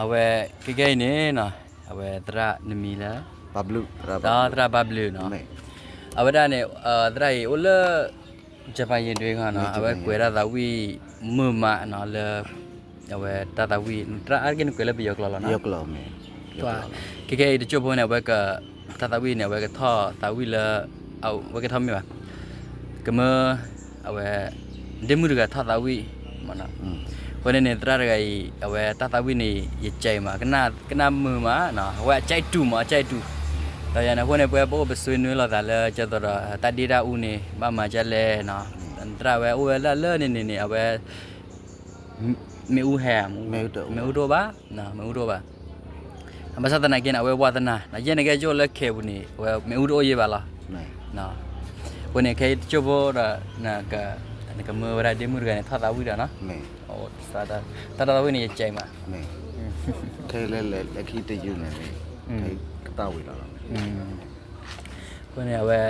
အဝဲ ခဲကဲအံၤန့ၣ်နီၤ, အဝဲသရၣ်နမံၤလၢ သရၣ်ဘၣ်ဘျုးနီၤ, အဝဲဒၣ်န့ၣ် သရၣ်အံၤအိၣ်လၢ Japan ယ့ၣ်ဒွ့ခီနီၤ, အဝဲကွဲးတၢ်သးဝံၣ်မုာ်မးနီၤလၢ အဝဲတၢ်သးဝံၣ် သရၣ်အါတက့ၢ်နကွဲးလၢပယီၤကျိာ်လီၤနီၤ, ခဲကဲအံၤတကၠိၢ်ဖိန့ၣ် အဝဲ တၢ်သးဝံၣ်န့ၣ် အဝဲကထီၣ်သးဝံၣ်လၢ အဝဲကထီၣ်မ့ၢ်ဘၣ်, ကမၢ အဝဲ ဒ့မုၣ်တဂၤထီၣ်သးဝံၣ်မးနီၤ, အဃိန့ၣ်န့ၣ် သရၣ်တဂၤအံၤ အဝဲတၢ်သးဝံၣ်န့ၣ် ယကဲမး ကနၣ်မုာ်မးနီၤ, အဝဲအကဲတူာ်မး အကဲတူာ်, ဒီးယၤန့ၣ်အဃိန့ၣ် ပဝဲပအိၣ်ပဆွေးနွေးလိာ်သးလၢ ကဲသိးဒီး တၢ်ဒ့တၢ်အူန့ၣ် ဘၣ်မၤဒ်လဲၣ်နီၤ, သရၣ်ဝဲအိၣ်ဝဲဒၣ်လၢန့ၣ်န့ၣ်န့ၣ် အဝဲ မ့ၣ်အူဟဲ, မ့ၣ်အူတအိၣ်ဘၣ်, မ့ၣ်အူတအိၣ်ဘၣ်, ဘၣ်ဆၣ်သနာ်က့န့ၣ် အဝဲဝါသနာ ယဲန့ၣ်ကဲကၠိၢ်လၢခဲပူၤန့ၣ် အဝဲမ့ၣ်အူတအိၣ်ယဲဘၣ်လီၤ, အဃိန့ၣ် ခဲအံၤတကၠိၢ်ဖိဒီး နကမၢဝဲဒၣ်ဒ့မုၣ်တဂၤန့ၣ် ထီၣ်သးဝံၣ်ဒီးနီၤ, တၢ်သးဝံၣ်န့ၣ် ယကဲမး, ခဲလၢလၢခံတယုၢ်န့ၣ် ကတၢ်ဝံၤလီၤ, အဃိန့ၣ် အဝဲ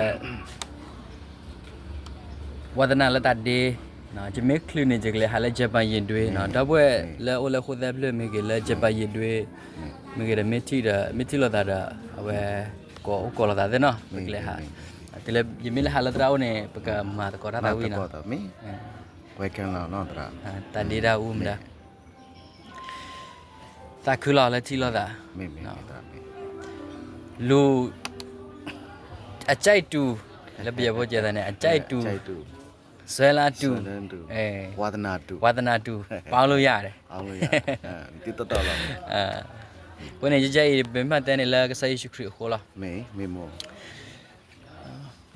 ဝါသနာလၢတၢ်ဒ့, ယမ့ၢ်ချုးန့ၣ် ယကလဲၤဟးလၢ Japan ယ့ၣ်ဒွ့နီၤ, ဒီပုၢ်ဝဲၢ်လၢအိၣ်လၢဃိၣ်သဲဖျၢၣ်မ့ၢ်ဂ့ၤ လၢ Japan ယ့ၣ်ဒွ့ မ့ၢ်ဂ့ၤဒီး မ့ၢ်ထံၣ်ဒီး မ့ၢ်ထံၣ်လိာ်သးဒီး အဝဲ ကိးအိၣ်ကိးလိာ်သးသ့ၣ်နီၤ, ပကလဲၤဟး, တုၤလၢယမ့ၢ်လဲၤဟးလၢသရၣ်အိၣ်န့ၣ် ပကမၤသကိးတၢ်သးဝံၣ်နီၤ, တၢ်ဒ့တၢ်အူမတၤ သးခုလီၤလၢထံၣ်လိာ်သး, လူၤ အကဲတူာ်, လၢပယီၤဖိကဲသးန့ၣ် အကဲတူာ်, စွဲလၢအတူာ်, ဝါသနာတူာ်, ပာ်လိာ်ယၤဒီး, အဃိန့ၣ် ယကအံၤ ပမ့ၢ်တဲန့ၣ်လၢကစၢ်ယ့ၣ်ၡူးခရံာ်အဃိလီၤ,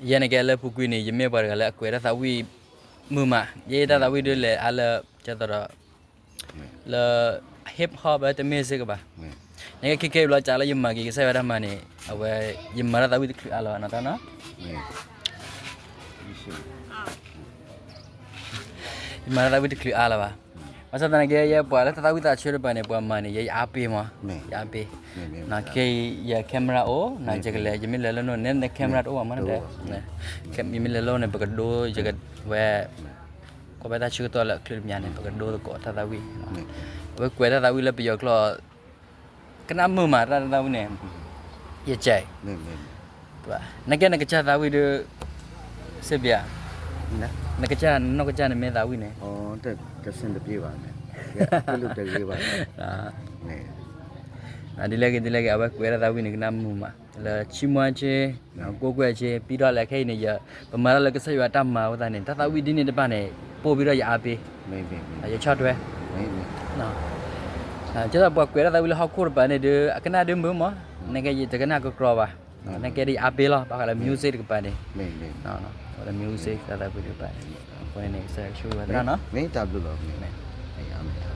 ယဲန့ၣ်ကဲလၢပူၤကွံာ်န့ၣ် ယမ့ၢ်ပှၤတဂၤလၢအကွဲးတၢ်သးဝံၣ်မုာ်မး, ယဲယတၢ်သးဝံၣ်ဒ်လဲၣ်အါလၢ ကဲသိးဒီး လၢ hip hop တမ့ၢ်စ့ၢ်ကီးဘၣ်, နကဲခဲခဲအံၤဘျီကးလၢယမၤက့ၤကစၢ်ယွၤတၢ်မၤန့ၣ် အဝဲ ယမၤတၢ်သးဝံၣ်တချုးအါလီၤဘၣ်နီၤ, ယမၤတၢ်သးဝံၣ်တချုးအါလီၤဘၣ်, ဘၣ်ဆၣ်သနာ်က့ ယဲပှၤလၢတၢ်သးဝံၣ်သးဆၢတပၤန့ၣ် ပှၤမၤန့ၣ် ယဲယအါပ့ၤမး, ယအါပ့ၤ, ခဲအံၤ ယ camera အိၣ် ယကလဲၤ ယမ့ၢ်လဲၤလၢနအိၣ်န့ၣ် န camera တအိၣ်ဘၣ်မး, ယမ့ၢ်လဲၤလၢနအိၣ်န့ၣ် ပကဒိ ယကဝဲ ကွၢ်ဘၣ်တၢ်ဆၢကတီၢ်လၢအချုးတမံၤန့ၣ် ပကဒိသကိးတၢ်သးဝံၣ်, အဝဲကွဲးတၢ်သးဝံၣ်လၢပယီၤကျိာ် ကနၣ်မုာ်မးတၢ်သးဝံၣ်န့ၣ်, ယကဲ, နကဲနကစၢ်သးဝံၣ်ဒီး စ့ဘံဧါ, နကစၢ်နနီၢ်ကစၢ်နမ့ၢ်သးဝံၣ်န့ၣ်, ဒ်လဲၣ်ဂ့ၤဒ်လဲၣ်ဂ့ၤ အဝဲကွဲးတၢ်သးဝံၣ်န့ၣ် ကနၣ်မုာ်မး လၢဆံမွါက့, ကိးကွဲးက့, ပံဒီးလၢခဲအံၤန့ၣ် ပမၤတၢ်လၢကစၢ်ယွၤတၢ်မၤအဃိသတးန့ၣ် တၢ်သးဝံၣ်ဒ်န့ၣ်တဖၣ်န့ၣ် ပိာ်ဘံဒီးယအါပ့ၤ, ယဆီၣ်ထွဲ ကဲသိးပှၤကွဲးတၢ်သးဝံၣ်လၢဟီၣ်ခိၣ်တပၤန့ၣ်ဒီး အကနၣ်ဒုးမုာ်မး, နကဲယတကနၣ်ကကြီဘၣ်, နကဲဒ်ယအါပ့ၤလီၤ, ဘၣ်ဃးလၢ music တကပၤန့ၣ်, လၢ music တၢ်သးဝံၣ်တကပၤန့ၣ်, အဃိန့ၣ်န့ၣ် ကစၢ်ယွၤဆိၣ်ဂ့ၤဝဲသရၣ်နီၤ, မ့ၢ်တၢ်ဘျုးလီၤ, မ့ၢ်